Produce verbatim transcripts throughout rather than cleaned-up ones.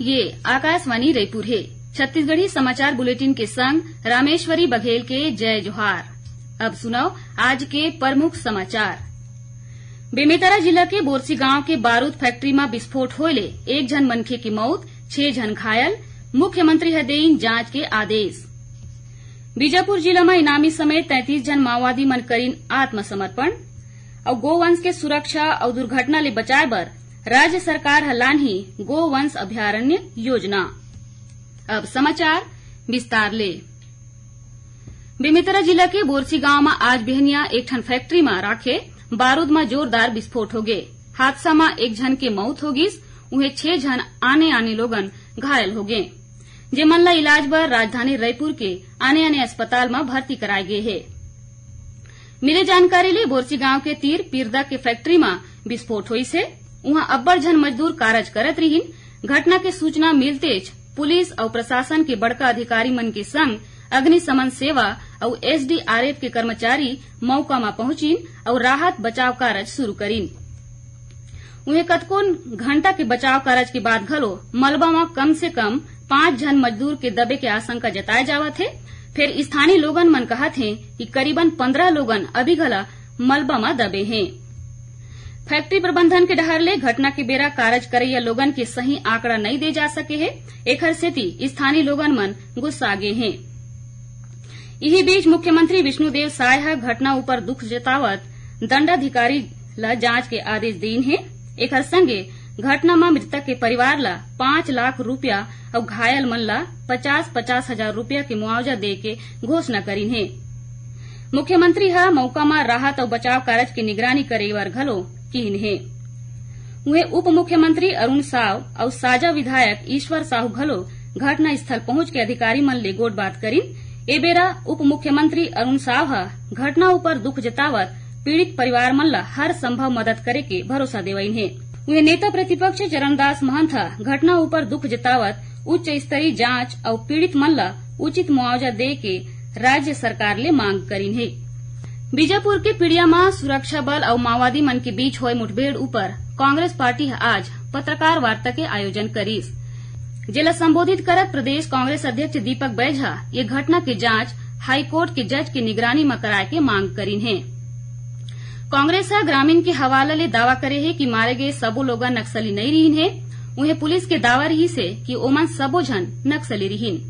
ये आकाशवाणी रायपुर हे। छत्तीसगढ़ी समाचार बुलेटिन के संग रामेश्वरी बघेल के जय जोहार। अब सुनव आज के प्रमुख समाचार। बेमेतरा जिला के बोरसी गांव के बारूद फैक्ट्री म विस्फोट होए ले एक झन मनखे के मउत, छह झन घायल, मुख्यमंत्री ह देइन जांच के आदेश। बीजापुर जिला म इनामी समेत तैंतीस झन माओवादी मन करिन आत्मसमर्पण। अउ गोवंश के सुरक्षा अउ दुर्घटना ले बचाए बर राज्य सरकार ह लानही गोवंश अभयारण्य योजना। अब समाचार विस्तार ले। बेमेतरा जिला के बोरसी गांव म आज बिहनिया एक ठन फैक्ट्री म राखे बारूद म जोरदार विस्फोट होगे। हादसा म एक झन के मउत हो गिस, उहें छह झन आने-आने लोगन घायल होगे, जेमन ला इलाज बर राजधानी रायपुर के आने-आने अस्पताल म भर्ती कराए गे हे। मिले जानकारी ले बोरसी गांव के तीर पिरदा के फैक्ट्री म विस्फोट होइस हे। उहां अब्बड़ झन मजदूर कारज करत रिहिन। घटना के सूचना मिलतेच पुलिस अउ प्रशासन के बड़का अधिकारी मन के संग अग्निशमन सेवा अउ एसडीआरएफ के कर्मचारी मउका म पहुंचिन अउ राहत बचाव कारज शुरू करिन। उहें, कतकोन घंटा के बचाव कारज के बाद घलो मलबा म कम से कम पांच झन मजदूर के दबे के आशंका जताए जावत हे। फेर स्थानीय लोगन मन कहत हें कि करीबन पंद्रह लोगन अभी घला मलबा म दबे हें। फैक्ट्री प्रबंधन के डहर ले घटना के बेरा कारज करइया लोगन के सही आंकड़ा नइ दे जा सके हे, एखर सेती स्थानीय लोगन मन गुस्सा गे हें। इही बीच मुख्यमंत्री विष्णुदेव साय ह घटना ऊपर दुख जतावत दंडाधिकारी ल जांच के आदेश दीन हे। एखर संगे घटना म मृतक के परिवार ल पांच लाख रुपया अउ घायल मन ल पचास पचास हजार रुपया के मुआवजा दे के घोषणा करीन हे। मुख्यमंत्री ह मउका म राहत अउ बचाव कारज के निगरानी करे बर घलो कीन हे। उहें, उप मुख्यमंत्री अरुण साव अउ साजा विधायक ईश्वर साहू घलो घटनास्थल पहुंच के अधिकारी मन ले गोठबात करीन। ए बेरा उप मुख्यमंत्री अरुण साव ह घटना ऊपर दुख जतावत पीड़ित परिवार मन ल हर संभव मदद करे के भरोसा देवइन हे। उहें, नेता प्रतिपक्ष चरणदास महंत ह घटना ऊपर दुख जतावत उच्च स्तरीय जांच अउ पीड़ित मन ल उचित मुआवजा दे के राज्य सरकार ले मांग करीन हे। बीजापुर के पीड़िया म सुरक्षा बल अउ माओवादी मन के बीच होए मुठभेड़ ऊपर कांग्रेस पार्टी ह आज पत्रकार वार्ता के आयोजन करीस, जेला संबोधित करत प्रदेश कांग्रेस अध्यक्ष दीपक बैज ह ये घटना के जांच हाईकोर्ट के जज के निगरानी म कराए के मांग करीन हे। कांग्रेस ह ग्रामीण के हवाला ले दावा करे हे कि मारे गे सबो लोगन नक्सली नइ रिहिन हे। उहें, पुलिस के दावा रिहिस हे कि ओमन सबो झन नक्सली रिहिन।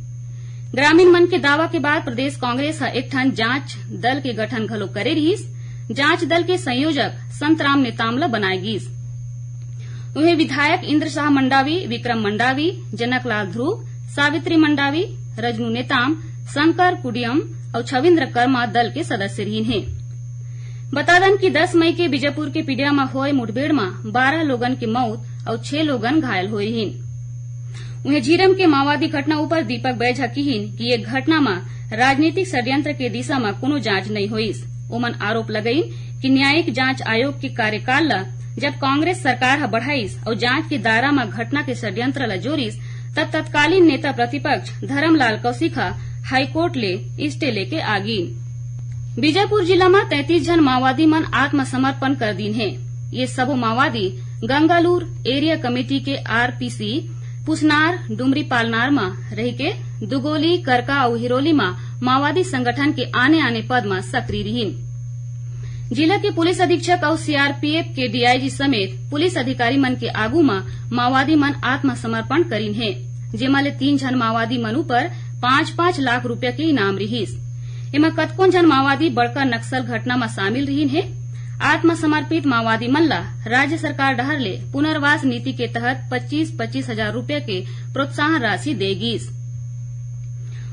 ग्रामीण मन के दावा के बाद प्रदेश कांग्रेस ह एक ठन जांच दल के गठन घलो करे रिहिस। जांच दल के संयोजक संतराम नेताम ल बनाए गिस। उहें, विधायक इंद्र शाह मंडावी, विक्रम मंडावी, जनकलाल ध्रुव, सावित्री मंडावी, रजनू नेताम, शंकर कुडियम अउ छविंद्र कर्मा दल के सदस्य रिहिन हे। बता दन कि दस मई के बीजापुर के पीड़िया म होए मुठभेड़ म बारह लोगन के मउत अउ छह लोगन घायल होए रिहिन। उहें, झीरम के माओवादी घटना ऊपर दीपक बैज ह किहिन कि ये घटना म राजनीतिक षड्यंत्र के दिशा म कोनो जांच नइ होइस। ओमन आरोप लगइन कि न्यायिक जांच आयोग के कार्यकाल ल जब कांग्रेस सरकार ह बढ़ाइस अउ जांच के दायरा म घटना के षड्यंत्र ल जोरिस, तब तत्कालीन नेता प्रतिपक्ष धरमलाल कौशिक ह हाईकोर्ट ले स्टे लेके आ गीन। बीजापुर जिला म तैंतीस झन माओवादी मन आत्मसमर्पण कर दीन हे। ये सबो माओवादी गंगालूर एरिया कमेटी के आरपीसी पुसनार, डुमरी पालनार म रहिके दुगोली, करका अउ हिरोली म माओवादी संगठन के आने-आने पद म सक्रिय रिहिन। जिला के पुलिस अधीक्षक अउ सीआरपीएफ के डीआईजी समेत पुलिस अधिकारी मन के आगू म माओवादी मन आत्मसमर्पण करीन हे, जेमा ले तीन झन माओवादी मन ऊपर पांच पांच लाख रुपया के इनाम रिहिस। एमा कतकोन झन माओवादी बड़का नक्सल घटना म शामिल रिहिन हे। आत्मसमर्पित माओवादी मन ला राज्य सरकार डहार ले पुनर्वास नीति के तहत पच्चीस पच्चीस हजार रुपया के प्रोत्साहन राशि दे गिस।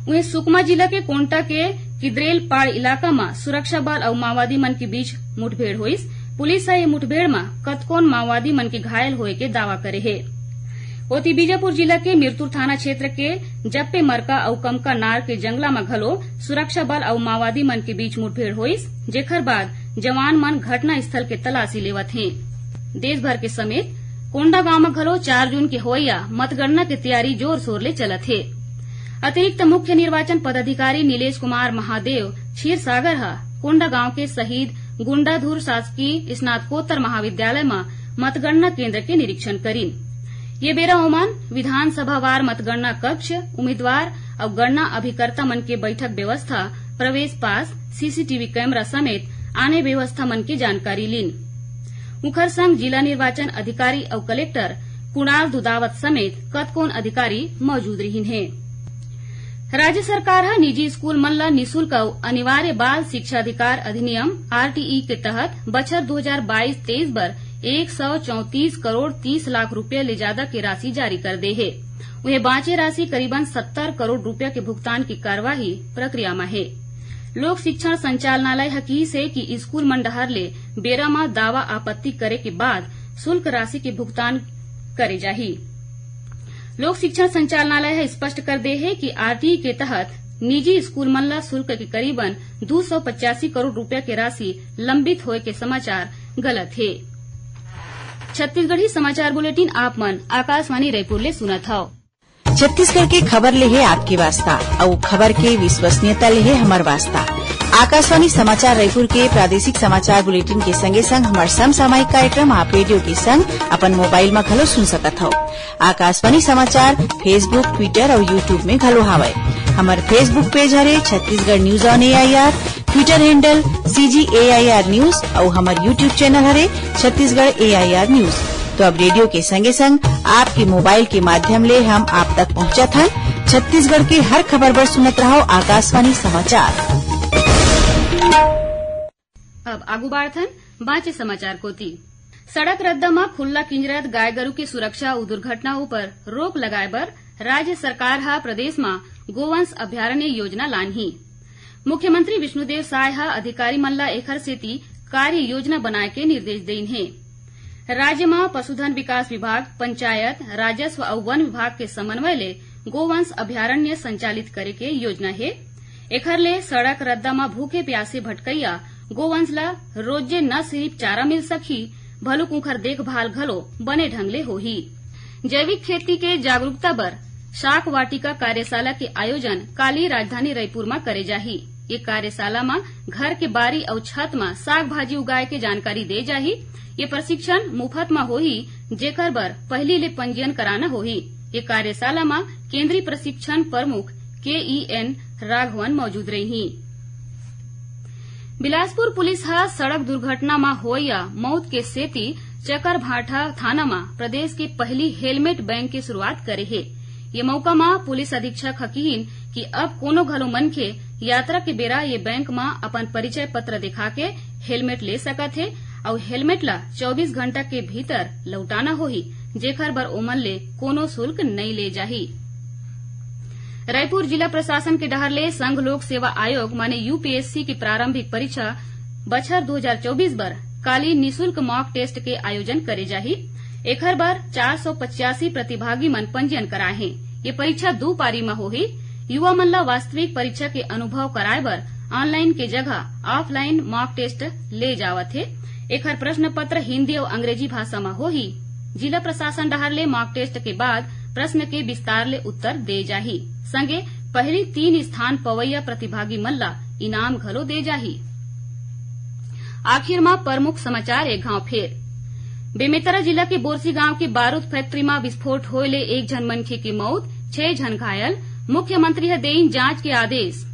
उहें, सुकमा जिला के कोंटा के किदरेलपाड़ इलाका म सुरक्षा बल अउ माओवादी मन के बीच मुठभेड़ होइस। पुलिस ह ये मुठभेड़ म कतकोन माओवादी मन के घायल होए के दावा करे हे। ओती, बीजापुर जिला के मिरतुर थाना क्षेत्र के जप्पे मरका अउ कमका नार के जंगला म घलो सुरक्षा बल अउ माओवादी मन के बीच मुठभेड़ होइस, जेखर बाद जवान मन घटनास्थल के तलाशी लेवत हें। देश भर के समेत कोंडागांव म घलो चार जून के होवइया मतगणना के तैयारी जोर-शोर ले चलत हे। अतिरिक्त मुख्य निर्वाचन पदाधिकारी नीलेश कुमार महादेव क्षीरसागर ह कोंडागांव के शहीद गुंडाधुर शासकीय स्नातकोत्तर महाविद्यालय म मतगणना केंद्र के निरीक्षण करीन। ये बेरा ओमन विधानसभावार मतगणना कक्ष, उम्मीदवार अउ गणना अभिकर्ता मन के बैठक व्यवस्था, प्रवेश पास, सीसीटीवी कैमरा समेत आने व्यवस्था मन के जानकारी लीन। उखर संग जिला निर्वाचन अधिकारी अउ कलेक्टर कुणाल दुधावत समेत कतकोन अधिकारी मौजूद रिहिन हे। राज्य सरकार ह निजी स्कूल मन ल निशुल्क अउ अनिवार्य बाल शिक्षा अधिकार अधिनियम, आरटीई, के तहत बछर दो हजार बाईस तेईस बर एक सौ चौंतीस करोड़ तीस लाख रुपया ले जादा के राशि जारी कर दे हे। उहें, बांचे राशि करीबन सत्तर करोड़ रुपया के भुगतान के कार्यवाही प्रक्रिया म हे। लोक शिक्षण संचालनालय ह किहिस हे कि स्कूल मन डहार ले बेरा म दावा आपत्ति करे के बाद शुल्क राशि के भुगतान करे जाही। लोक शिक्षण संचालनालय ह स्पष्ट कर दे हे कि आरटीई के तहत निजी स्कूल मन ल शुल्क के करीबन दू सौ पचासी करोड़ रुपया के राशि लंबित होए के समाचार गलत हे। छत्तीसगढ़ी समाचार बुलेटिन आप मन आकाशवाणी रायपुर ले सुनत हव। छत्तीसगढ़ के खबर ले हे आपके वास्ता, अउ खबर के विश्वसनीयता ले हे हमर वास्ता। आकाशवाणी समाचार रायपुर के प्रादेशिक समाचार बुलेटिन के संगे संग हमर समसामयिक कार्यक्रम आप रेडियो के संग अपन मोबाइल म घलो सुन सकत हव। आकाशवाणी समाचार Facebook, Twitter अउ YouTube में घलो हावय। हमर Facebook पेज हरे Chhattisgarh news on AIR, Twitter handle CG AIR news अउ हमर YouTube चैनल हरे छत्तीसगढ़ एआईआर न्यूज। तो अब रेडियो के संगे संग आपके मोबाइल के माध्यम ले हम आप तक पहुंचत हन। छत्तीसगढ़ के हर खबर बर सुनत रहव आकाशवाणी समाचार। अब आगू बाढ़थन बांचे समाचार कोति। सड़क रद्दा म खुल्ला किंजरत गाय गरू के सुरक्षा अउ दुर्घटना उपर रोक लगाए बर राज्य सरकार ह प्रदेश म गोवंश अभयारण्य योजना लानही। मुख्यमंत्री विष्णुदेव साय ह अधिकारी मन ल एखर सेती कार्य योजना बनाए के निर्देश देइन हे। राज्य म पशुधन विकास विभाग, पंचायत, राजस्व अउ वन विभाग के समन्वय ले गोवंश अभयारण्य संचालित करे के योजना हे। एखर ले सड़क रद्दा म भूखे प्यासे भटकइया गोवंश ल रोजे न सिरिफ चारा मिल सकही, भलुक उंखर देखभाल घलो बने ढंग ले होही। जैविक खेती के जागरूकता बर शाक वाटिका कार्यशाला के आयोजन काली राजधानी रईपुर म करे जाही। ये कार्यशाला म घर के बारी अउ छत म साग भाजी उगाए के जानकारी दे जाही। ये प्रशिक्षण मुफत म होही, जेकर बर पहिली ले पंजीयन कराना होही। ये कार्यशाला म केंद्रीय प्रशिक्षण प्रमुख केईएन राघवन मौजूद रही। बिलासपुर पुलिस ह सड़क दुर्घटना म होइया मौत के सेती चकरभाठा थाना म प्रदेश के पहिली हेलमेट बैंक के शुरुआत करे हे। ये मौका म पुलिस अधीक्षक ह किहिन कि अब कोनो घलो मनखे यात्रा के बेरा ये बैंक म अपन परिचय पत्र दिखा के हेलमेट ले सकत हे अउ हेलमेट ल चौबीस घंटा के भीतर लौटाना होही, जेखर बर ओमन ले कोनो शुल्क नइ ले जाही। रायपुर जिला प्रशासन के डहर ले संघ लोक सेवा आयोग माने यूपीएससी के प्रारंभिक परीक्षा बछर दू हजार चौबीस बर काली निशुल्क मॉक टेस्ट के आयोजन करे जाही। एखर बर चार सौ पचासी प्रतिभागी मन पंजीयन कराए हे। ये परीक्षा दू पारी म होही। युवा मन ल वास्तविक परीक्षा के अनुभव कराए बर ऑनलाइन के जगह ऑफलाइन मॉक टेस्ट ले जावत हे। एखर प्रश्न पत्र हिंदी अउ अंग्रेजी भाषा म होही। जिला प्रशासन डहार ले मॉक टेस्ट के बाद प्रश्न के विस्तार ले उत्तर दे जाही। संगे पहिली तीन स्थान पवैया प्रतिभागी मन ल इनाम घलो दे जाही। आखिर म प्रमुख समाचार एक घांव फेर। बेमेतरा जिला के बोरसी गांव के बारूद फैक्ट्री म विस्फोट होए ले एक झन मनखे के मउत, छह झन घायल, मुख्यमंत्री ह देइन जांच के आदेश।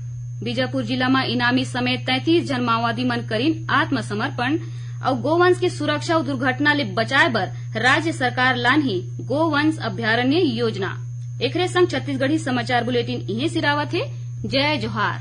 बीजापुर जिला म इनामी समेत तैंतीस झन माओवादी मन करिन आत्मसमर्पण। अउ गोवंश के सुरक्षा अउ दुर्घटना ले बचाए बर राज्य सरकार लानही गोवंश अभयारण्य योजना। एखरे संग छत्तीसगढ़ी समाचार बुलेटिन इहें सिरावत हे। जय जोहार।